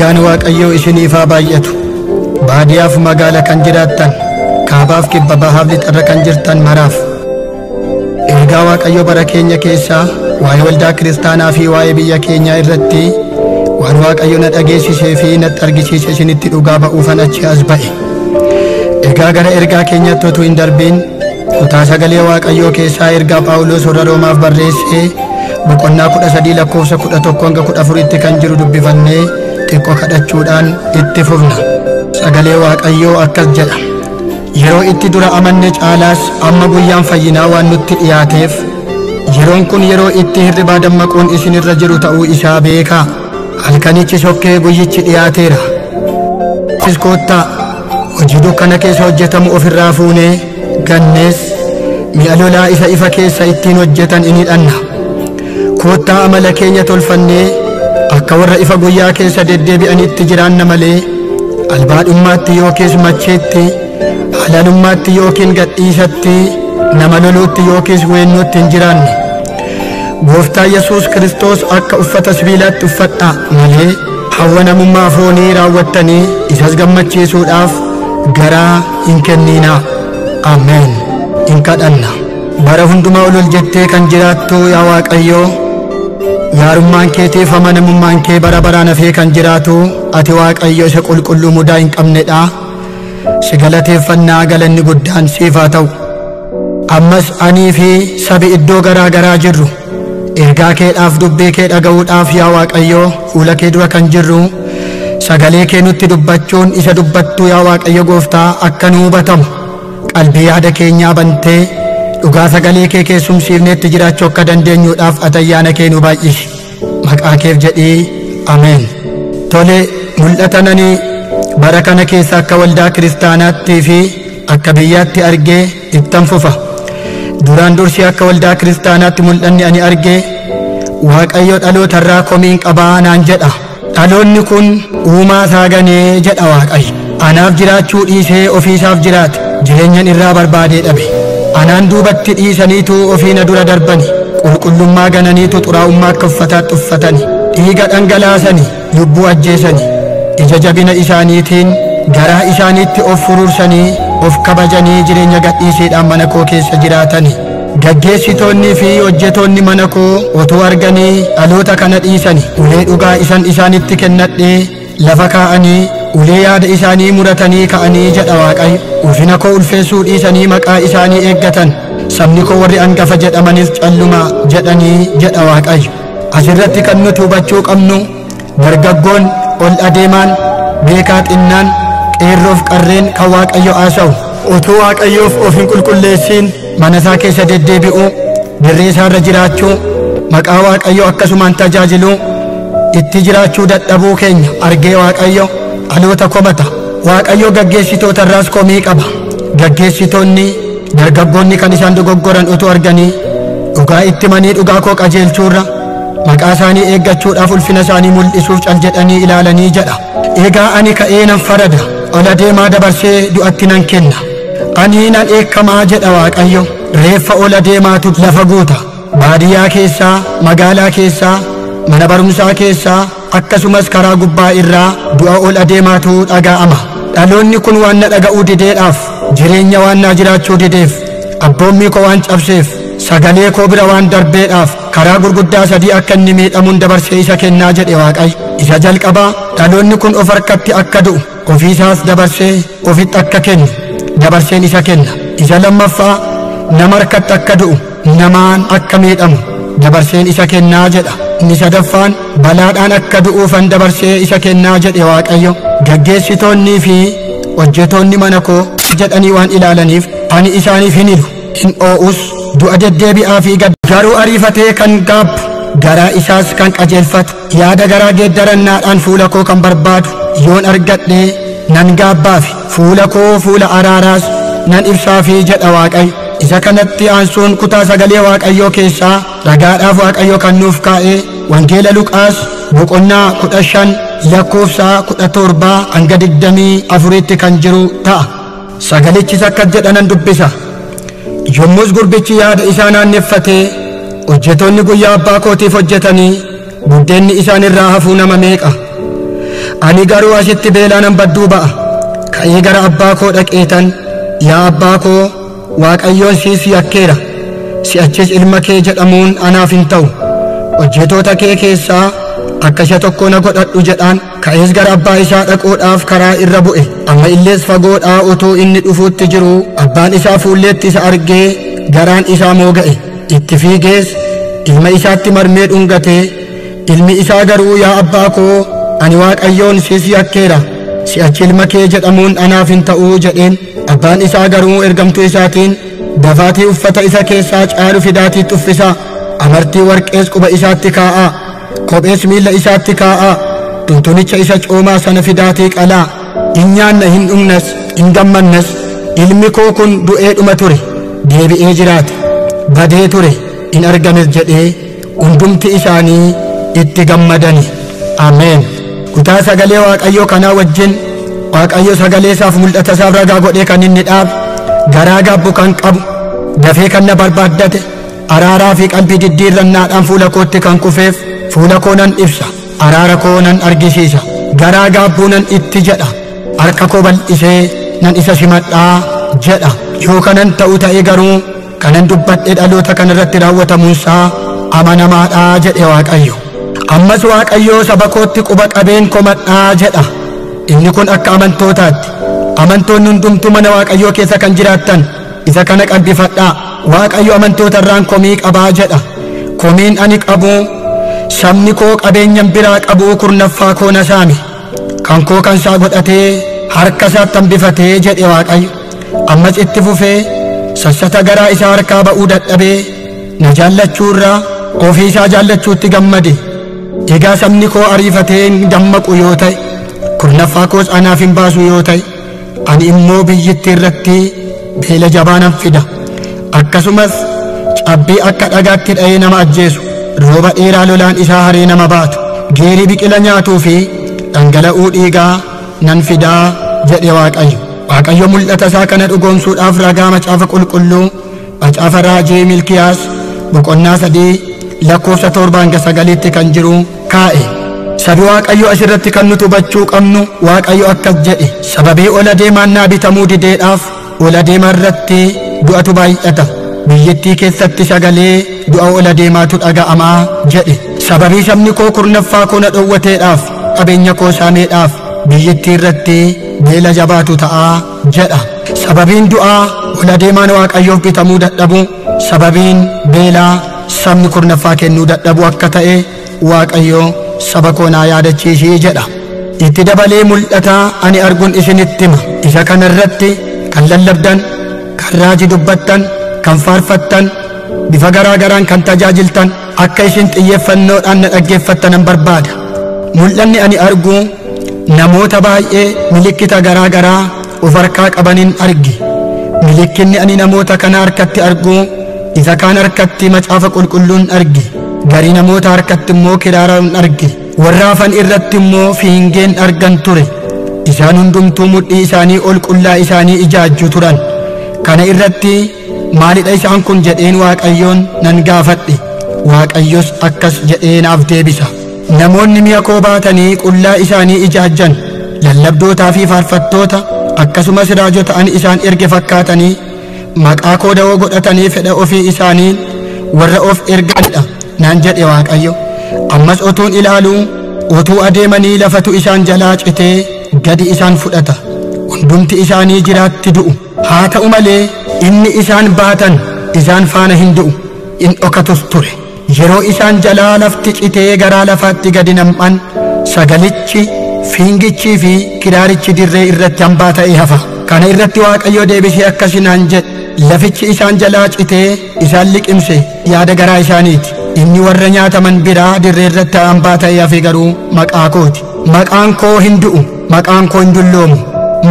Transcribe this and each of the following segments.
Nagaan Waaqayyoo isiniif haa baay'atu. Baadiyyaaf magaala kan jiraattan, kaabaaf kibba bahaaf lixarra kan jirtan maraaf. Ergaa Waaqayyoo bara keenya keessaa waa'ee waldaa kiristaanaa fi waa'ee biyya keenyaa irratti waan Waaqayyo na dhageessisee fi natti argisiise isinitti dhugaa ba'uufan achi as ba'e. Egaa gara ergaa keenyatti utuu hin darbiin kutaa sagalee Waaqayyoo keessaa ergaa Phaawulos warra Roomaaf barreesse boqonnaa 13 lakkoofsa 11 hanga 14tti kan jiru dubbifannee xiqqoo kadhachuudhaan itti fufna. Sagalee Waaqayyoo akkas jedha. Yeroo itti dura amanne caalaas amma guyyaan fayyinaa waan nutti dhiyaateef yeroon kun yeroo itti hirribaa dammaquun isinirra jiru ta'uu isaa beekaa. Halkanichi sokkee guyyichi dhiyaateera. Isis koottaa hojii dukkana keessa hojjetamu ofirraa fuunee gannees mi'a lolaa isa ifa keessa ittiin hojjetan in hidhanna. Koottaa amala keenya tolfannee akka warra ifa guyyaa keessa deddeebi'anitti jiraanna malee albaadhummaatti yookiis macheetti, halalummaatti yookiin gadhiisatti, nama loluutti yookiis weennootti hin jiraanne. Gooftaa Yesuus Kiristoos akka uffata sibiilaatti uffadhaa malee hawwa namummaa foonii raawwattanii isas gammachiisuudhaaf garaa hin kenninaa. Ameen. In kadhanna. Bara hundumaa ol ol jettee kan jiraattu yaa Waaqayyoo, gaarummaan keetiif amanamummaan kee bara baraan hafee kan jiraatu ati Waaqayyo isa qulqulluu mudaa hin qabnedha. Si galateeffannaa, galanni guddaan siif haa ta'u. Ammas anii fi sabi iddoo garaa garaa jirru ergaa keedhaaf dubbii kee dhaga'uudhaaf yaa Waaqayyo fuula kee dura kan jirru sagalee kee nutti dubbachuun isa dubbattuu yaa Waaqayyo gooftaa akka nu hubatamu qalbii yaada keenyaa bantee dhugaa sagalee kee keessumsiifneetti jiraachuu akka dandeenyuudhaaf ati ayyaana kee nu baay'isi. Maqaa keef jedhii ameen. Tole, mul'ata nani bara kana keessa akka waldaa kiristaanaattii fi akka biyyaatti argee ittan fufa. Duraan dursii akka waldaa kiristaanaatti mul'anni ani argee Waaqayyo dhalootarraa komiin qabaa naan jedha. Dhaloonni kun uumaa isaa ganee jedha Waaqayyo. Anaaf jiraachuu dhiisee ofiisaaf jiraate, jireenyan irraa barbaadee dhabe. Anaan duubatti dhiisaniitu ofii na dura darbani. Qulqullummaa gananiitu xuraa'ummaa akka uffataatti uffatani. Dhiiga dhangalaasani, lubbuu ajjeesani. Ija jabina isaaniitiin garaa isaaniitti of furuursanii of kabajanii jireenya gadhiisiidhaan mana koo keessa jiraatani. Gaggeessitoonni fi hojjetoonni mana koo utuu arganii dhaloota kana dhiisani. Ulee dhugaa isan isaanitti kennadhee lafa kaa'anii ulee yaada isaanii muratanii ka'anii jedha Waaqayyo. Ulfina koo ulfeessuu dhiisanii maqaa isaanii eeggatan. Sabni koo warri angafa jedhamanis calluma jedhanii jedha Waaqayyo. Asirratti kan nuti hubachuu qabnu dargaggoon ol adeemaan beekaa xinnaan qeerroof qarreen kan Waaqayyo haasa'u utuu Waaqayyoof of hin qulqulleessiin mana isaa keessa deddeebi'uu, dirree isaarra jiraachuu, maqaa Waaqayyoo akkasumaan tajaajiluu, itti jiraachuu dadhabuu keenya argee Waaqayyo dhaloota komata. Waaqayyo gaggeessitoota irraas komii qaba. Gaggeessitoonni dargaggoonni kan isaan dogoggoran utuu arganii dhugaa itti manii dhugaa koo qajeelchuurra maqaa isaanii eeggachuudhaaf ulfina isaanii mul'isuuf cal jedhanii ilaalanii jedha. Egaa ani ka'ee nan farada, ol adeemaa dabarsee du'atti nan kenna. Ani nan eekkamaa jedha Waaqayyo. Reeffa ol adeemaatu lafa guuta. Baadiyyaa keessaa, magaalaa keessaa, mana barumsaa keessaa, akkasumas karaa gubbaa irraa du'a ol adeemaatu dhaga'ama. Dhaloonni kun waan na dhaga'uu dideedhaaf, jireenya waan naa jiraachuu dideef, abboommii koo waan cabseef, sagalee koo bira waan darbeedhaaf karaa gurguddaa sadii akka inni miidhamuun dabarsee isa kennaa jedhe Waaqayyo. Isa jalqabaa dhaloonni kun of harkatti akka du'u, ofiisaas dabarsee ofitti akka kennu dabarseen isa kenna. Isa lammaffaa nama harkatti akka du'u, namaan akka miidhamu dabarseen isa kennaa jedha. Inni sadaffaan balaadhaan akka du'uufan dabarsee isa kennaa jedhe Waaqayyo. Gaggeessitoonnii fi hojjetoonni mana koo jedhanii waan ilaalaniif ani isaaniif hin hilu, hin oo'us. Du'a deddeebi'aa fi gad garuu ariifatee kan gaabbu, garaa isaas kan qajeelfatu, yaada garaa geeddarannaadhaan fuula koo kan barbaadu yoon argadhee nan gaabbaafi, fuula koo fuula araaraas nan ibsaafi jedha Waaqayyo. Isa kanatti aansuun kutaa sagalee Waaqayyoo keessaa ragaadhaaf Waaqayyo kan nuuf kaa'e Wangeela Luqaas boqonnaa 15 lakkoofsa 17 hanga 24tti kan jiru ta'a. Sagalichis akkas jedha nan dubbisa. Yommus gurbichi yaada isaa naanneffatee hojjetoonni guyyaa abbaa kootiif hojjetanii buddeenni isaan irraa hafuu nama meeqa? Ani garuu asitti beelaanan badduu ba'a. Ka'ee gara abbaa koo dhaqeetan, yaa abbaa koo, Waaqayyoon siis yakkeera. Si'achis ilma kee jedhamuun anaaf hin ta'u. Hojjetoota kee keessaa akka isa tokko na godhadhu jedhaan. Ka'ees gara abbaa isaa dhaquudhaaf karaa irra bu'e. Amma illees fagoodhaa utuu inni dhufuutti jiru abbaan isaa fuulleetti isa argee garaan isaa mooga'e. Itti fiigees ilma isaatti marmee dhungatee, ilmi isaa garuu yaa abbaa koo, ani Waaqayyoon siis yakkeera. Si'achi ilma kee jedhamuun anaaf hin ta'uu jedheen. Abbaan isaa garuu ergamtuu isaatiin, dafaatii uffata isa keessaa caalu fidaatiitti uffisaa, amartii warqees quba isaatti kaa'aa, kophees miilla isaatti kaa'aa, tuntunicha isa coomaa sana fidaatii qalaa, hin nyaanna hin dhugnas hin gammannas. Ilmi koo kun du'ee dhuma ture, deebi'ee jiraate, badee ture, hin argames jedhee hundumti isaanii itti gammadani. Ameen. Kutaa sagalee Waaqayyoo kanaa wajjin Waaqayyo sagalee isaaf mul'ata isaaf ragaa godhee kan inni dhaabe, garaa gaabbu kan qabu, dafee kan na barbaaddate, araaraa fi qalbii diddiirrannaadhaan fuula kootti kan kufeef, fuula koo nan ibsa, araara koo nan argisiisa, garaa gaabbuu nan itti jedha, harka koo bal'isee nan isa simadhaa jedha. Yoo kanan ta'u ta'e garuu kanan dubbadhe dhaloota kanarratti raawwatamuunsaa amanamaadhaa jedhe Waaqayyo. Ammas Waaqayyo saba kootti quba qabeen komadhaa jedha. Inni kun akka amantootaatti. Amantoonni hundumtuu mana Waaqayyoo keessa kan jiraattan isa kana qalbifadhaa. Waaqayyo amantoota irraan komii qabaa jedha. Komiin ani qabu sabni koo qabeenyan biraa qabu kurnaffaa koo na saame, kan koo kan isaa godhatee harka isaatti hambifatee jedhe Waaqayyo. Ammas itti fufee sassata garaa isaa harkaa ba'uu dadhabee na jaallachuu irraa ofii isaa jaallachuutti gammade. Egaa sabni koo ariifatee hin dammaqu yoo ta'e, kurnaffaa koos anaaf hin baasu yoo ta'e, ani immoo biyyittii irratti beela jabaa nan fida. Akkasumas cabbii akka dhagaatti dha'ee nama ajjeesu, rooba dheeraa lolaan isaa haree nama baatu, geerii biqila nyaatuu fi dhangala'uu dhiigaa nan fidaa jedhe Waaqayyo. Waaqayyo mul'ata isaa kana dhugoomsuudhaaf ragaa macaafa qulqulluu macaafa raajii Milkiyaas boqonnaa 3 lakkoofsa 7-9 kan jiru kaa'e. Sabi Waaqayyo asirratti kan nuti hubachuu qabnu, Waaqayyo akkas jedhe: sababii ola deemaan naa bitamuu dideedhaaf ola deemaa irratti du'atu baay'ata, biyyattii keessatti sagalee du'a ola deemaatu dhaga'amaa jedhe. Sababii sabni koo kurnaffaa koo na dhowwateedhaaf, qabeenya koo saameedhaaf biyyattii irratti beela jabaatu ta'aa jedha. Sababiin du'aa ola deemaan Waaqayyoof bitamuu dadhabu, sababiin beelaa sabni kurnaffaa kennuu dadhabu akka ta'e Waaqayyo saba koo naa yaadachiisii jedha. Itti dabalee mul'ataa ani arguun isinitti hima. Isa kanarratti kan lallabdan, kan raajii dubbattan, kan faarfattan, bifa garaa garaan kan tajaajiltan akka isin xiyyeeffannoodhaan na dhaggeeffattan nan barbaada. Mul'anni ani argu namoota baay'ee milikkita garaa garaa of harkaa qabaniin arge. Milikkinni ani namoota kana harkatti argu isa kaan harkatti macaafa qulqulluun arge. Garii namoota harkatti immoo kiraaraan arge. Warra hafan irratti immoo fiingeen argan ture. Isaan hundumtuu mudhii isaanii ol qullaa isaanii ijaajju turan. Kana irratti maalidha isaan kun jedheen Waaqayyoon nan gaafadhe. Waaqayyos akkas jedhee naaf deebisa. Namoonni mi'a koo baatanii qullaa isaanii ijaajjan, lallabdootaa fi faarfattoota akkasumas raajota ani isaan erge fakkaatanii maqaa koo dawoo godhatanii fedha ofii isaanii warra of erganidha naan jedhe Waaqayyo. Ammas otuun ilaaluu utuu adeemanii lafatu isaan jalaa citee gadi isaan fudhata. Hundumti isaanii jiraatti du'u. Haa ta'u malee inni isaan baatan isaan faana hin du'u, in dhokatus ture. Yeroo isaan jalaa lafti citee garaa lafaatti gadi nam'an, sagalichi, fiingichii fi kiraarichi dirree irratti hambaa ta'ee hafa. Kana irratti Waaqayyo deebisee akkasinaan jedhe: lafichi isaan jalaa citee isaan liqimse yaada garaa isaaniiti. Inni warra nyaataman biraa dirree irratti hambaa ta'ee hafe garuu maqaa kooti. Maqaan koo hin du'u, maqaan koo hin dulloomu,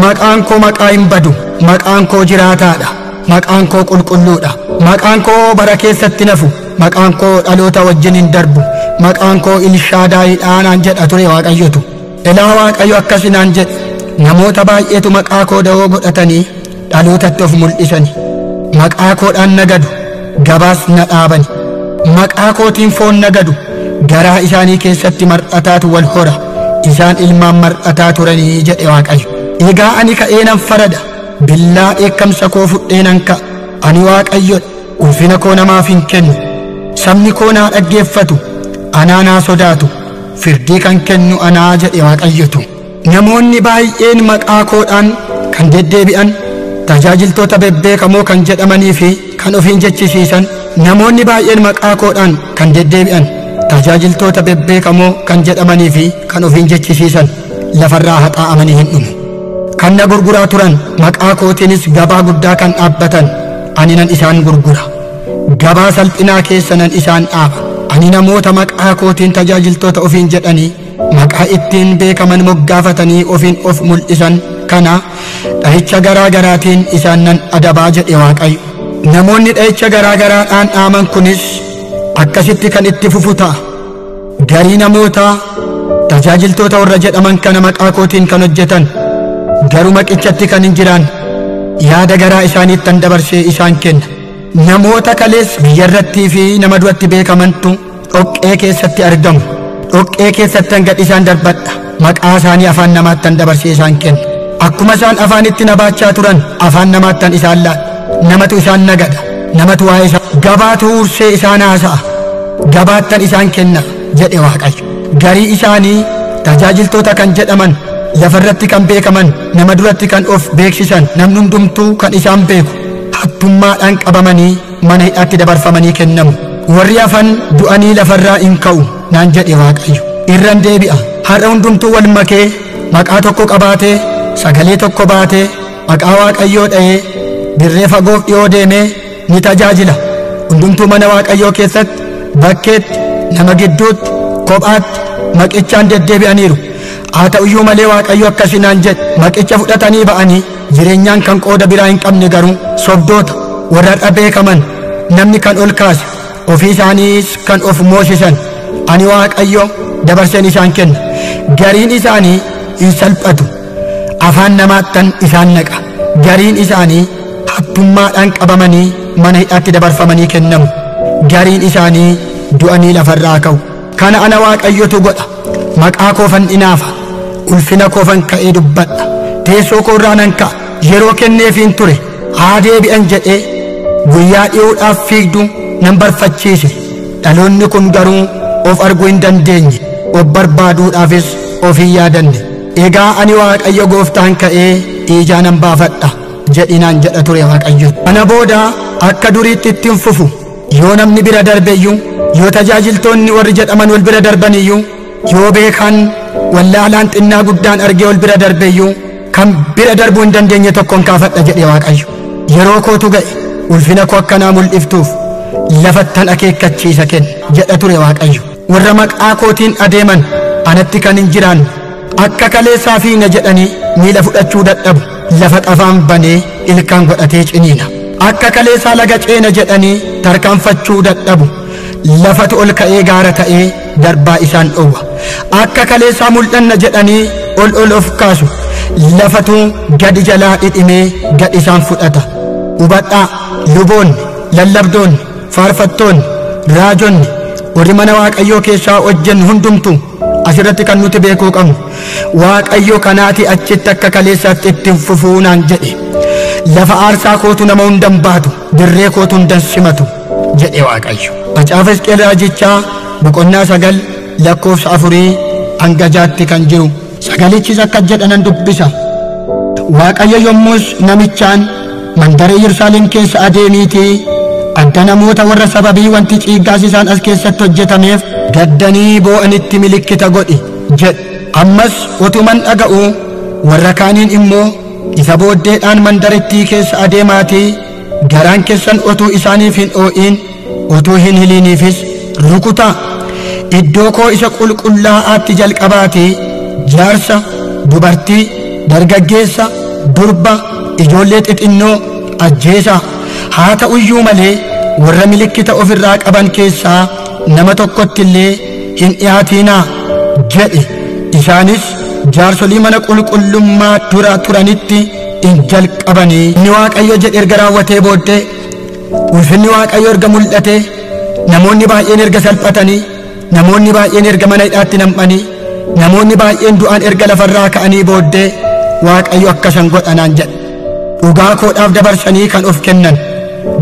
maqaan koo maqaa hin badu, maqaan koo jiraataadha, maqaan koo qulqulluudha, maqaan koo bara keessatti nafu, maqaan koo dhaloota wajjin hin darbu, maqaan koo Ilshaadaayiidha naan jedha ture Waaqayyotu. Ilaa Waaqayyo akkasinaan jedhe: namoota baay'eetu maqaa koo dawoo godhatanii dhalootatti of mul'isani. Maqaa koodhaan nagadu, gabaas na dhaabani. Maqaa kootiin foon nagadu, garaa isaanii keessatti mar'ataatu wal hora. Isaan ilmaan mar'ataa turanii jedhe Waaqayyo. Egaa ani ka'ee nan farada, billaa dheekkamsa koo fudhee nan ka'a. Ani Waaqayyodha, ulfina koo namaaf hin kennu. Sabni koo naa dhaggeeffatu, anaa naa sodaatu, firdii kan kennu anaa jedhe Waaqayyotu. Namoonni baay'een maqaa koodhaan kan deddeebi'an, tajaajiltoota bebbeekamoo kan jedhamanii fi kan ofiin jechisiisan, namoonni baay'een maqaa koodhaan kan deddeebi'an, tajaajiltoota bebbeekamoo kan jedhamanii fi kan ofiin jechisiisan lafarraa haxaa'amanii hin dhumu. Kan na gurguraa turan maqaa kootiinis gabaa guddaa kan dhaabbatan ani nan isaan gurgura. Gabaa salphinaa keessa nan isaan dhaaba. Ani namoota maqaa kootiin tajaajiltoota ofiin jedhanii maqaa ittiin beekaman moggaafatanii ofiin of mul'isan kana dhahicha garaa garaatiin isaan nan adabaa jedhe Waaqayyo. Namoonni dhahicha garaa garaadhaan dhaaman kunis akkasitti kan itti fufu ta'a. Garii namoota tajaajiltoota warra jedhaman kana maqaa kootiin kan hojjetan garuu maqichatti kan hin jiraan yaada garaa isaaniittan dabarsee isaan kenna. Namoota kalees biyyarrattii fi nama duratti beekamantu dhoqqee keessatti argamu. Dhoqqee keessattan gad isaan darbadha. Maqaa isaanii afaan namaattan dabarsee isaan kenna. Akkuma isaan afaanitti na baachaa turan afaan namaattan isaan laadha. Namatu isaan nagada. Namatu waa'ee isaa gabaatu huursee isaan haasa'a. Gabaattan isaan kenna jedhe Waaqayyo. Garii isaanii tajaajiltoota kan jedhaman lafarratti kan beekaman nama duratti kan of beeksisan namni hundumtuu kan isaan beeku hattummaadhaan qabamanii mana hidhaatti dabarfamanii kennamu. Warri hafan du'anii lafarraa hin ka'u naan jedhe Waaqayyo. Irran deebi'a. Har'a hundumtuu wal makee maqaa tokko qabaatee sagalee tokko baatee maqaa Waaqayyoo dha'ee dirree fagoof dhiyoo deemee ni tajaajila. Hundumtuu mana Waaqayyoo keessatti bakkeetti nama gidduutti kophaatti maqichaan deddeebi'aniiru. Haa ta'uyyuu malee Waaqayyo akkasii naan jedhe maqicha fudhatanii ba'anii jireenyaan kan qooda biraa hin qabne garuu sobdoota warra har'a beekaman namni kan ol kaase ofii isaaniis kan of moosisan ani Waaqayyo dabarseen isaan kenna. Gariin isaanii hin salphatu, afaan namaattan isaan naqa. Gariin isaanii hattummaadhaan qabamanii mana hidhaatti dabarfamanii kennamu. Gariin isaanii du'anii lafarraa ka'u. Kana ana Waaqayyotu godha. Maqaa koofan dhinaafa, ulfina koofan ka'ee dubbadha. Teessoo koo irraa nan ka'a. Yeroo kenneefiin ture haa deebi'an jedhee guyyaa dhi'uudhaaf fiigdu nan barfachiise. Dhaloonni kun garuu of arguu hin dandeenye, of barbaaduudhaafis of hin yaadanne. Egaa ani Waaqayyo gooftaan ka'ee ijaa nan baafadha jedhinaan jedha ture Waaqayyo. Kana booda akka duriitti ittiin fufu. Yoo namni bira darbeyyuu, yoo tajaajiltoonni warri jedhaman wal bira darbaniyyuu, yoo beekan wallaalaan xinnaa guddaan argee wal bira darbeyyuu kan bira darbuu hin dandeenye tokkoon kaafadha jedhe Waaqayyo. Yeroo kootu ga'e ulfina koo akkanaa mul'iftuuf lafattan akeekkachiisa kenna jedha ture Waaqayyo. Warra maqaa kootiin adeeman anatti kan hin jiraanne akka kaleessaa fiina jedhanii miila fudhachuu dadhabu lafa xafaan banee ilkaan godhatee ciniina. Akka kaleessaa laga ceena jedhanii tarkaanfachuu dadhabu lafatu ol ka'ee gaara ta'ee darbaa isaan dhowwa. Akka kaleessaa mul'anna jedhanii ol ol of kaasu lafatu gadi jalaa dhidhimee gad isaan fudhata. Hubadhaa luboonni, lallabdoonni, faarfattoonni, raajonni warri mana Waaqayyoo keessaa hojjennu hundumtuu asirratti kan nuti beekuu qabnu Waaqayyo kanaati achitti akka kaleessaatti ittiin fufuu naan jedhe. Lafa aarsaa kootu nama hundan baatu, dirree kootu hundan simatu jedhe Waaqayyo. Macaafa Hisqi'eel raajichaa boqonnaa 9 lakkoofsa 4 hanga 6 kan jiru sagalichis akka jedhanan dubbisa. Waaqayyo yommus namichaan mandara Yerusaalem keessa adeemiitii adda namoota warra sababii wanti ciiggaas isaan as keessatti hojjetameef gaddanii boo'anitti milikkita godhi jedhe. Ammas otuman dhaga'u warra kaaniin immoo isa booddeedhaan mandarittii keessa adeemaatii garaan keessan otuu isaaniif hin oo'in otuu hin hiliiniifis rukutaa. Iddoo koo isa qulqullaa'aatti jalqabaatii jaarsa, dubartii, dargaggeessa, durba, ijoollee xixinnoo ajjeesaa. Haa ta'uyyuu malee warra milikkita ofirraa qaban keessaa nama tokkotti illee hin dhiyaatinaa jedhe. Isaanis jaarsolii mana qulqullummaa dura turanitti hin jalqabanii. Inni Waaqayyo jedhe erga raawwatee booddee ulfinni Waaqayyo erga mul'atee namoonni baay'een erga salphatanii, namoonni baay'een erga mana hidhaatti nam'anii, Namoonni baay'een du'an erga lafarraa ka'anii booddee Waaqayyo akkasan godha naan jedhe. Dhugaa koodhaaf dabarsanii kan of kennan,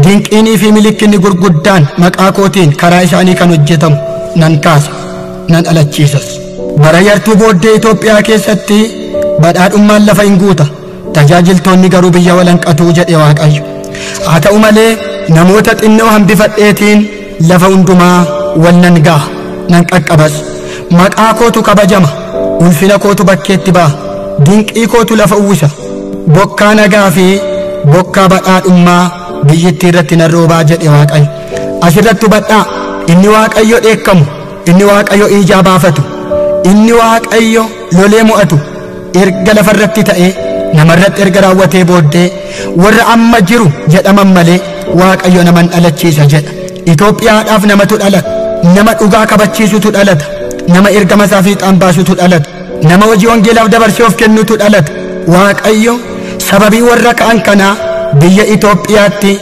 dinqiinii fi milikkinni gurguddaan maqaa kootiin karaa isaanii kan hojjetamu nan kaasa, nan dhalachiisas. Bara yartuu booddee Itoophiyaa keessatti badhaadhummaan lafa hin guuta, tajaajiltoonni garuu biyya walanqatuu jedhe Waaqayyo. Haa ta'u malee namoota xinnoo hambifadheetiin lafa hundumaa wal nan ga'a, nan qaqqabas. Maqaa kootu kabajama, ulfina kootu bakkeetti ba'a, dinqii kootu lafa uwwisa. Bokkaa nagaa fi bokkaa badhaadhummaa biyyittii irratti nan roobaa jedhe Waaqayyo. Asirratti hubadhaa, inni Waaqayyo dheekkamu, inni Waaqayyo ijaa baafatu, inni Waaqayyo lolee mo'atu erga lafarratti ta'ee namarratti erga raawwatee booddee warra amma jiru jedhaman malee Waaqayyo naman dhalachiisa jedha. Itoophiyaadhaaf namatu dhalata, nama dhugaa kabachiisutu dhalata, nama ergama isaa fiixaan baasutu dhalata, nama hojii wangeelaaf dabarsee of kennutu dhalata. Waaqayyo sababii warra ka'an kanaa biyya Itoophiyaatti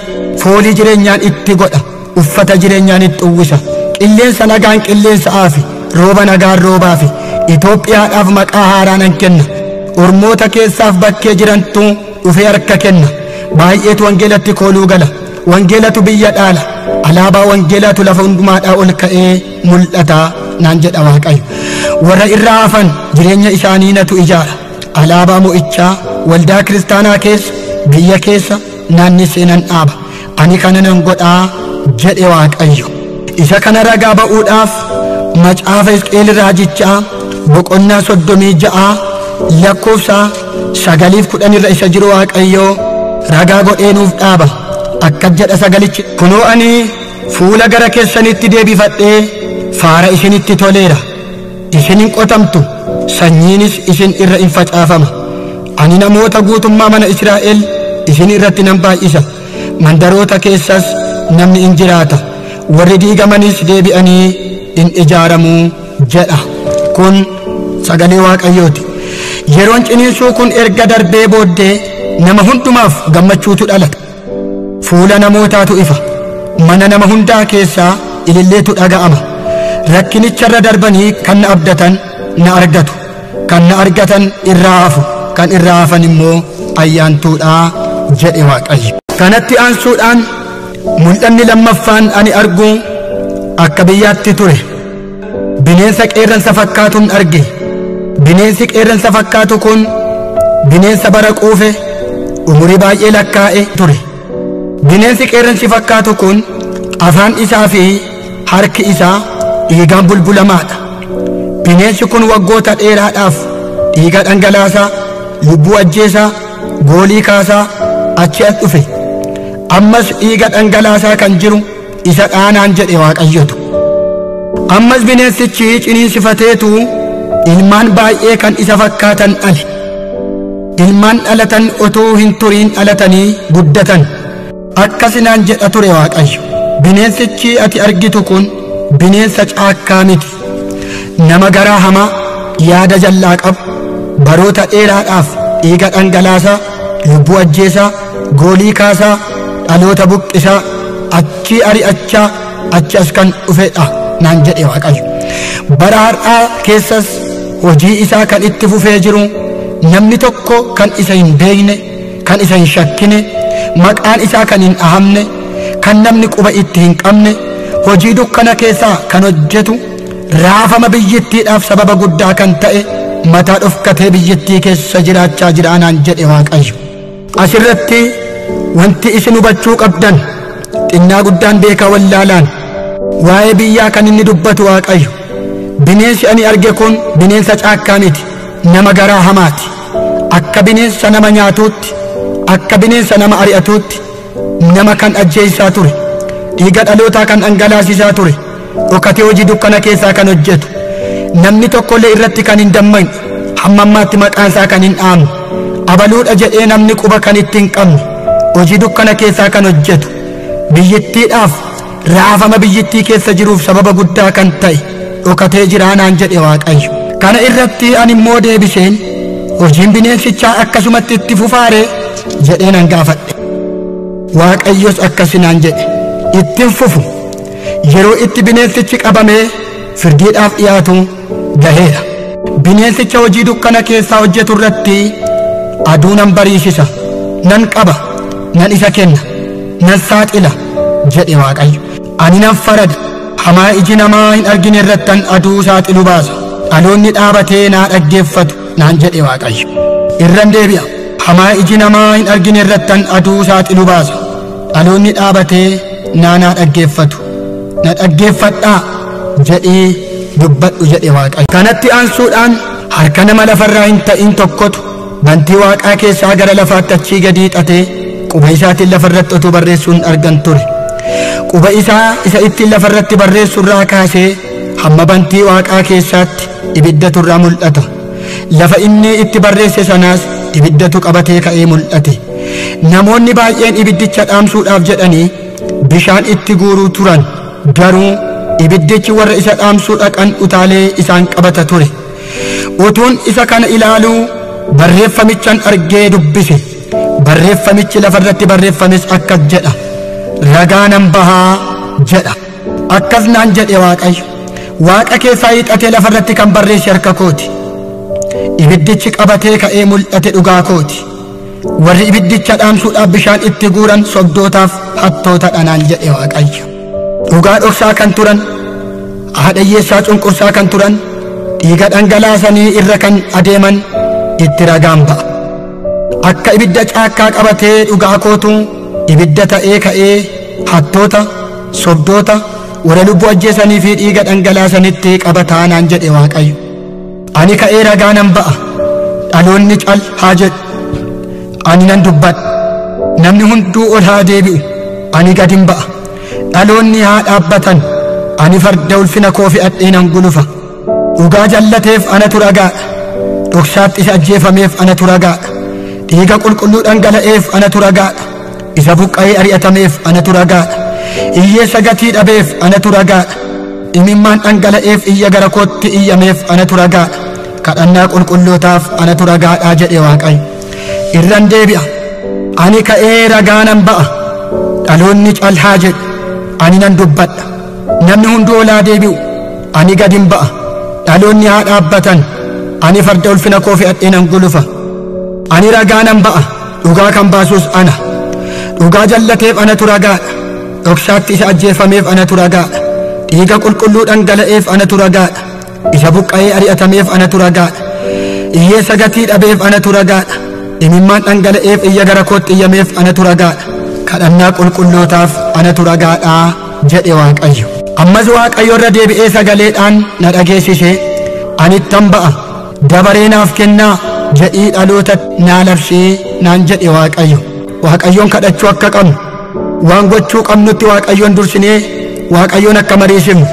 foolii jireenyaan itti godha, uffata jireenyaan itti uwwisa, qilleensa nagaan qilleensa aafi, rooba nagaan roobaafi. Itoophiyaadhaaf maqaa haaraa nan kenna. Ormoota keessaaf bakkee jirantu dhufee harka kenna. Baay'eetu wangeelatti kooluu gala, wangeelatu biyya dhaala, alaabaa wangeelaatu lafa hundumaadhaa ol ka'ee mul'ata naan jedha Waaqayyo. Warra irraa hafan jireenya isaanii natu ijaara. Alaabaa mo'ichaa waldaa kiristaanaa keessa, biyya keessa naannessee nan dhaaba. Ani kana nan godhaa jedhe Waaqayyo. Isa kana ragaa ba'uudhaaf macaafa Hisqeel raajichaa boqonnaa 36 lakkoofsa 9 fi 10 irra isa jiru Waaqayyo ragaa godhee nuuf dhaaba. Akka jedha sagalichi, kunoo ani fuula gara keessanitti deebifadhee faara isinitti toleera. Isin hin qotamtu, sanyiinis isin irra hin facaafama. Ani namoota guutummaa mana Israa'el isin irratti nan baay'isa. Mandaroota keessas namni hin jiraata. Warri diigamanis deebi'anii hin ijaaramuu jedha. Kun sagalee Waaqayyooti. Yeroon ciniinsuu kun erga darbee booddee nama hundumaaf gammachuutu dhalata. Fuula namootaatu ifa. Mana nama hundaa keessaa ililleetu dhaga'ama. Rakkinicharra darbanii kan na abdatan na argatu. Kan na argatan irraa hafu, kan irraa hafan immoo ayyaantuudhaa jedhe Waaqayyo. Kanatti aansuudhaan mul'anni lammaffaan ani argu akka biyyaatti ture. Bineensa qeerransa fakkaatuun arge. Bineensi qeerransa fakkaatu kun bineensa bara quufe umurii baay'ee lakkaa'e ture. Bineensi qeerransi fakkaatu kun afaan isaa fi harki isaa dhiigaan bulbulamaadha. Bineensi kun waggoota dheeraadhaaf dhiiga dhangalaasaa, lubbuu ajjeesaa, goolii kaasaa achi as dhufe. Ammas dhiiga dhangalaasaa kan jiru isa dhaanaan jedhe Waaqayyotu. Ammas bineensichi ciniinsifateetu ilmaan baay'ee kan isa fakkaatan dhale. Ilmaan dhalatan utuu hin turiin dhalatanii guddatan. Akkasinaan jedha ture Waaqayyo. Bineensichi ati argitu kun bineensa caakkaa miti. Nama garaa hamaa, yaada jallaa qabu, baroota dheeraadhaaf dhiiga dhangalaasaa, lubbuu ajjeesaa, goolii kaasaa, dhaloota buqqisaa, achi ari'achaa, achi as kan dhufedha naan jedhe Waaqayyo. Bara har'aa keessas hojii isaa kan itti fufee jiru namni tokko kan isa hin beekne, kan isa hin shakkine, maqaan isaa kan hin dhahamne, kan namni quba itti hin qabne, hojii dukkana keessaa kan hojjetu, raafama biyyittiidhaaf sababa guddaa kan ta'e mataa dhofkatee biyyittii keessa jiraachaa jira naan jedhe Waaqayyo. Asirratti wanti isin hubachuu qabdan xinnaa guddaan beekaa wallaalaan waa'ee biyyaa kan inni dubbatu Waaqayyo. Bineensi ani arge kun bineensa caakkaa miti, nama garaa hamaati. Akka bineensa nama nyaatuutti, akka bineensa nama ari'atuutti, nama kan ajjeesisaa ture, dhiiga dhalootaa kan dhangalaasisaa ture, dhokatee hojii dukkana keessaa kan hojjetu, namni tokkollee irratti kan hin dammaqne, hamma ammaatti maqaan isaa kan hin dhaamne, abaluudha jedhee namni quba kan itti hin qabne, hojii dukkana keessaa kan hojjetu, biyyittiidhaaf raafama biyyittii keessa jiruuf sababa guddaa kan ta'e dhokatee jira naan jedhe Waaqayyo. Kana irratti ani immoo deebiseen hojiin bineensichaa akkasumatti itti fufaare jedhee nan gaafadhe. Waaqayyos akkasinaan jedhe, ittiin fufu. Yeroo itti bineensichi qabamee firdiidhaaf dhiyaatu gaheera. Bineensicha hojii dukkana keessaa hojjetu irratti aduu nan bariisisa, nan qaba, nan isa kenna, nan saaxila jedhe Waaqayyo. Ani nan farada, hamaa iji namaa hin argine irrattan aduu saaxilu baasa. Dhaloonni dhaabatee naa dhaggeeffatu naan jedhe Waaqayyo. Irran deebi'a. Hamaa iji namaa hin argine irrattan aduu saaxilu baasa. Dhaloonni dhaabatee naa dhaggeeffatu. Na dhaggeeffadhaa jedhee dubbadhu jedhe Waaqayyo. Kanatti aansuudhaan harka nama lafarraa hin ta'in tokkotu bantii waaqaa keessaa gara lafaatti achii gadi hiixatee quba isaatiin lafarratti utuu barreessuun argan ture. Quba isaa isa ittiin lafarratti barreessurraa kaasee hamma bantii waaqaa keessaatti ibiddatu irraa mul'ata. Lafa inni itti barreesse sanaas ibiddatu qabatee ka'ee mul'ate. Namoonni baay'een ibiddicha dhaamsuudhaaf jedhanii bishaan itti guuruu turan. Garuu ibiddichi warra isa dhaamsuu dhaqan utaalee isaan qabata ture. Utuun isa kana ilaaluu barreeffamichan argee dubbise. Barreeffamichi lafarratti barreeffames akkas jedha. Ragaa nan bahaa jedha. Akkas naan jedhe Waaqayyo. Waaqa keessaa hiixatee lafarratti kan barreesse harka kooti. Ibiddichi qabatee ka'ee mul'ate dhugaa kooti. Warri ibiddicha dhaamsuudhaaf bishaan itti guuran sobdootaaf hattoota naan jedhe Waaqayyo. Dhugaa dhoksaa kan turan, haadha hiyyeessaa cunqursaa kan turan, dhiiga dhangalaasanii irra kan adeeman itti ragaan ba'a. Akka ibidda caakkaa qabatee dhugaa kootu ibidda ta'ee ka'ee hattoota, sobdoota, warra lubbuu ajjeesanii fi dhiiga dhangalaasanitti qabataa naan jedhe Waaqayyo. Ani ka'ee ragaa nan ba'a. Dhaloonni cal haa jedhu. Ani nan dubbadha. Namni hunduu ol haa deebi'u. Ani gadin ba'a. Dhaloonni haa dhaabbatan. Ani farda ulfina koo fe'adhee nan gulufa. Dhugaa jallateef anatu ragaadha. Dhoksaatti isa ajjeefameef anatu ragaadha. Dhiiga qulqulluu dhangala'eef anatu ragaadha. Isa buqqa'ee ari'atameef anatu ragaadha. Hiyyeessa gatii dhabeef anatu ragaadha. Imimmaan dhangala'eef iyya gara kootti iyyameef anatu ragaadha. Kadhannaa qulqullootaaf anatu ragaadhaa jedhe Waaqayyo. Irran deebi'a. Ani ka'ee ragaa nan ba'a. Dhaloonni cal haa jedhu. Ani nan dubbadha. Namni hunduu ol haa deebi'u. Ani gadin ba'a. Dhaloonni haa dhaabbatan. Ani farda ulfina koo fe'adhee nan gulufa. Ani ragaa nan ba'a. Dhugaa kan baasus ana. Dhugaa jallateef anatu ragaadha. Dhoksaatti isa ajjeefameef anatu ragaadha. Dhiiga qulqulluu dhangala'eef anatu ragaadha. Isa buqqa'ee ari'atameef anatu ragaadha. Hiyyeessa gatii dhabeef anatu ragaadha. Imimmaan dhangala'eef iyya gara kootti iyyameef anatu ragaadha. Kadhannaa qulqullootaaf anatu ragaadhaa jedhe Waaqayyo. Ammas Waaqayyo irra deebi'ee sagaleedhaan na dhageessise. Ani ittan ba'a. Dabaree naaf kennaa jedhii dhaloota naa labsii naan jedhe Waaqayyo. Waaqayyoon kadhachuu akka qabnu, waan gochuu qabnutti Waaqayyoon dursinee Waaqayyoon akka mariisifnu,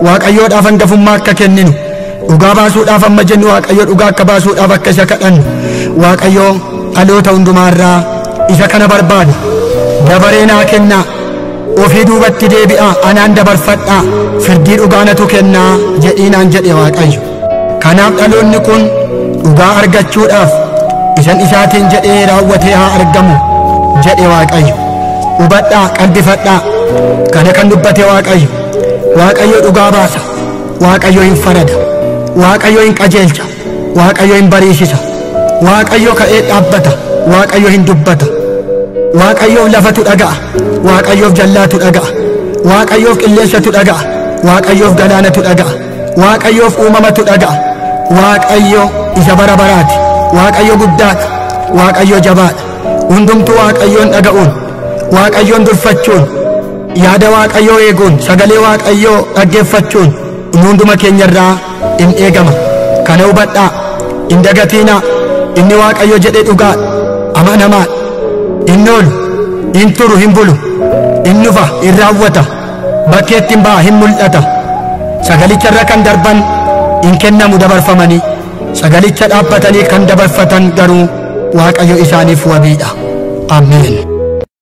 Waaqayyoodhaaf hangafummaa akka kenninu, dhugaa baasuudhaaf amma jennu Waaqayyo dhugaa akka baasuudhaaf akka isa kadhannu, Waaqayyo dhaloota hundumaarraa isa kana barbaada. Dabaree naa kennaa, ofii duubatti deebi'aa, anaan dabarfadhaa, firdii dhugaa natu kennaa jedhii naan jedhe Waaqayyo. Kanaaf dhaloonni kun dhugaa argachuudhaaf isan isaatiin jedhee raawwatee haa argamu jedhe Waaqayyo. Hubadhaa, qalbifadhaa. Kana kan dubbate Waaqayyo. Waaqayyo dhugaa baasa. Waaqayyo hin farada. Waaqayyo hin qajeelcha. Waaqayyo hin bariisisa. Waaqayyo ka'ee dhaabbata. Waaqayyo hin dubbata. Waaqayyoof lafatu dhaga'a. Waaqayyoof jallaatu dhaga'a. Waaqayyoof qilleensatu dhaga'a. Waaqayyoof galaanatu dhaga'a. Waaqayyoof uumamatu dhaga'a. Waaqayyo isa bara baraati. Waaqayyo guddaadha. Waaqayyo jabaadha. Hundumtuu Waaqayyoon dhaga'uun, Waaqayyoon durfachuun, yaada Waaqayyoo eeguun, sagalee Waaqayyoo dhaggeeffachuun hunduma keenyarraa in eegama. Kana hubadhaa, hin dagatiinaa. Inni Waaqayyo jedhe dhugaadha, amanamaadha. Inni oolu, hin turu, hin bulu, hin dhufa, hin raawwata, bakkeetti hin ba'a, hin mul'ata. Sagalicharra kan darban hin kennamu dabarfamanii, sagalicha dhaabbatanii kan dabarfatan garuu Waaqayyo isaaniif wabiidha. Ameen.